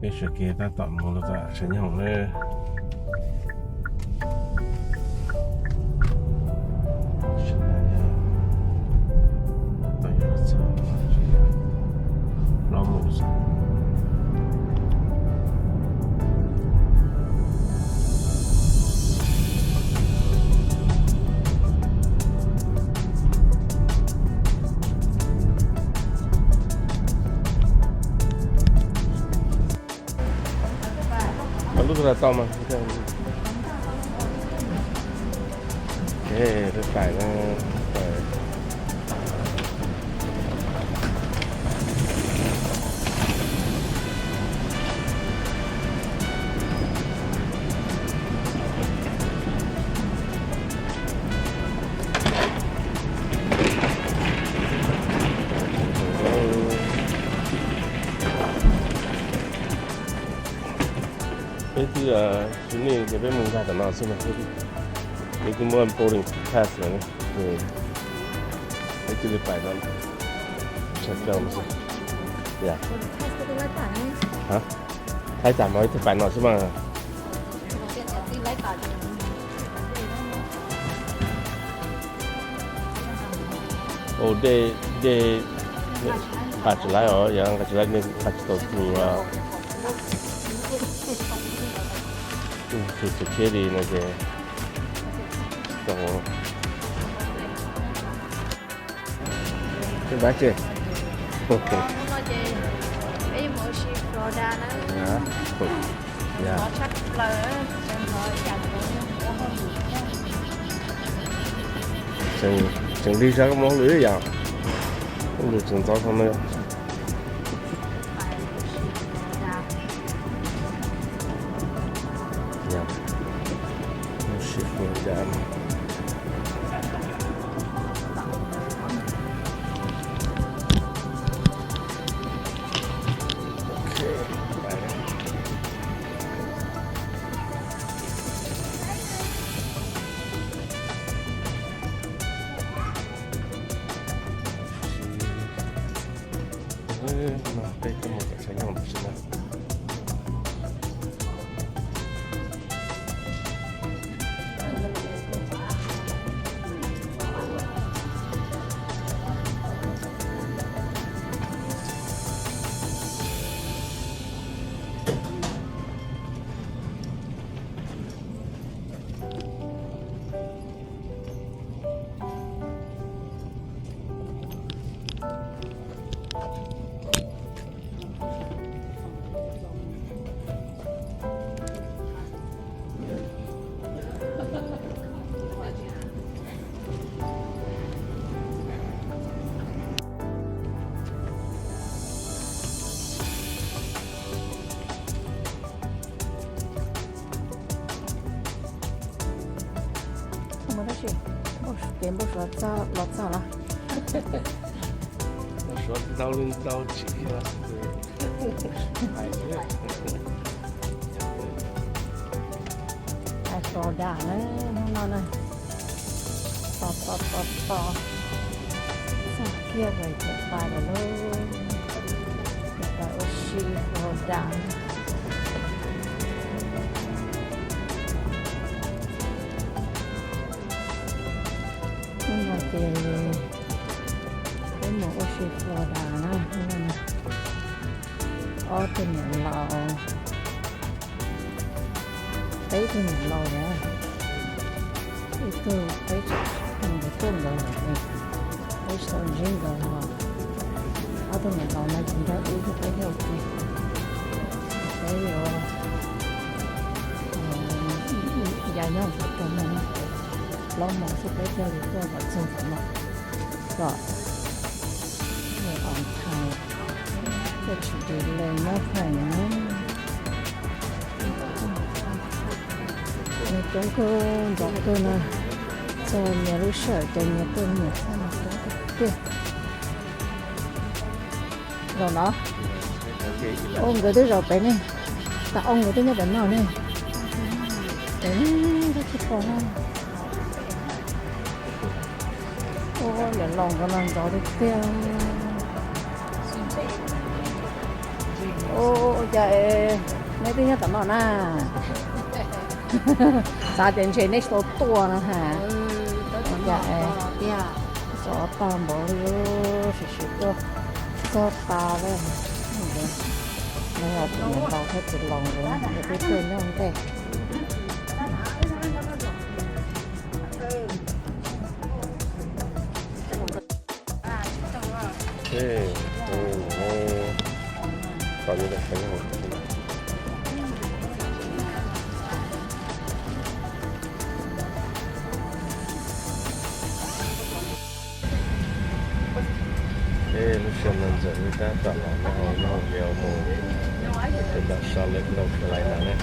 Peb sawv kev tab tom mus rau tom Sav Nyoog na. Lub tau mas. Peb pais na. Peb twb, sub nej ces peb mus nkag tom no xwb mas. Peb twb muab boarding pass lawm, peb cia li pais no. Thaij tag mas ib tug pais no xwb mas. Ua dej, dej nqa tsis laib os, yog nqa tsis laib nej nqa tsis tau tus, tus tsheb li no ces. Peb mus ua si Florida na. Tseem lig zog koj mus hauj lwm yom. Hauj lwm tseem ntxov tau na. Mus si Florida. Peb twb mus tom Sav Nyoog tab sis na. Mus tab sis, kev npau suav los txog los. Npau suav ntau li ntau tsis. Pais Florida na, hnub no na. Tos tos tos tos, txog kiag lawm ces pais lawm lauj. Pais ua si Florida. Hnub no ces peb mus ua si Florida na. Ob tug niam laus, peb tug niam laus na, ib tug peb, nkawd tuaj nkawd lawm, peb tsis tau ntsib nkawd los ob tug niam laus no ces nrog wb thiab peb thiaj ua ke. Peb yuav ya nyob ntawd rau mus, plaub moos xwb peb thiaj li tuaj kom txog tom no kom on time, thiaj tsis delay nyob phaim na. Nws coob kawg, ntxov kawg na. Txog nyias lub sij hawm ces nyias tuaj nyias txog mas coob tiag tiag. Zaum no, ua nkawd twb zaum pem ne, tas ua nkawd twb nyob pem no ne. Pem ne, tab tsis pom na. Ua lawm los nkawd no ntxov tiag tiag. Ua cas es neb twb nyob tom no na? Xav tias ntshe neb tsis tau tuaj no ha. Ua cas es txog tag npaum li, sim sim tuaj txog tas li. Nws yog tus niam laus thiab txiv laus nkawd, nkawd twb tuaj nyob ntej. Lub sij hawm no ntxawm wb tab tom los nyob hauv lub hauv liu mus rau tom Salt Lake North Carolina na.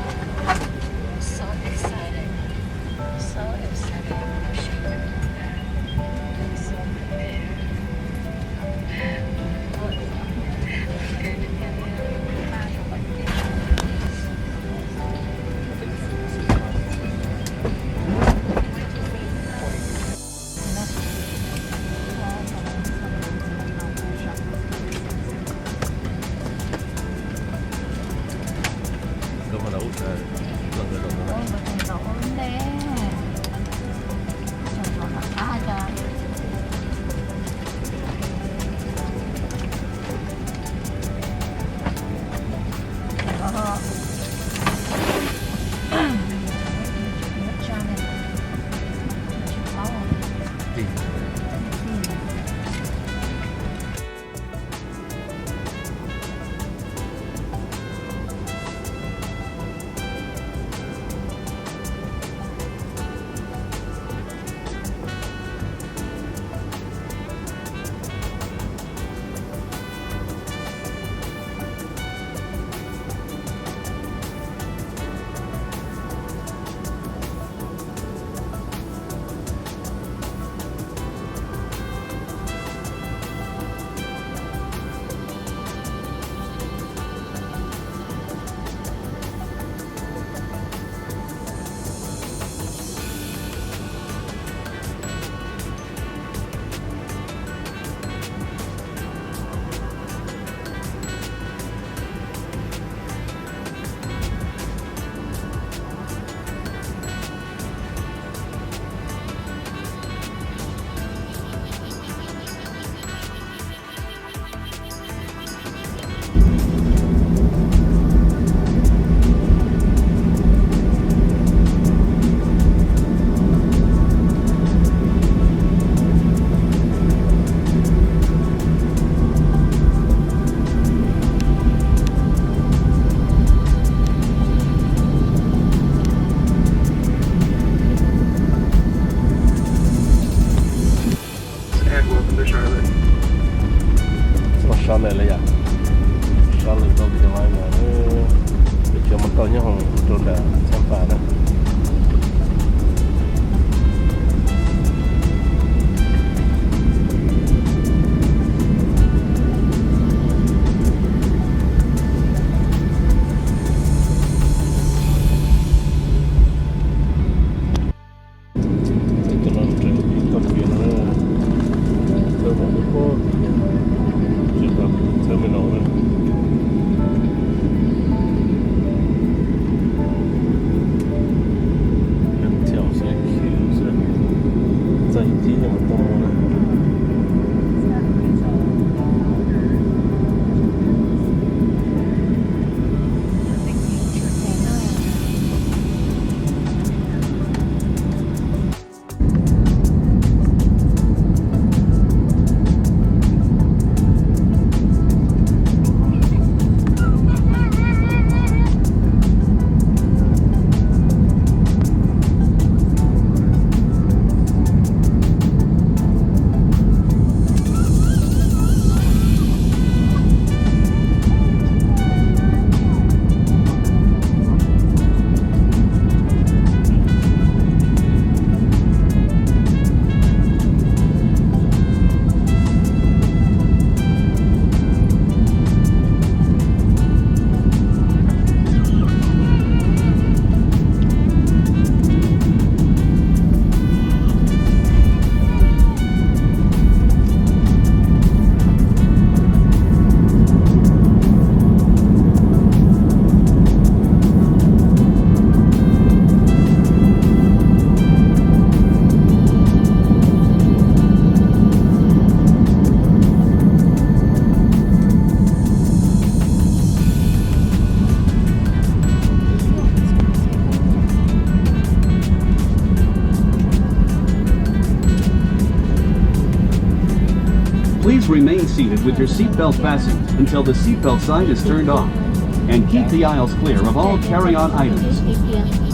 Ua Charlotte lawm yom. Charlotte North Carolina, peb cov mus tau nyob hauv rau nram Tampa na. Cov no tseem koj kiv no, txawb me no na. Please remain seated with your seatbelt fastened until the seatbelt sign is turned off. And keep the aisles clear of all carry-on items.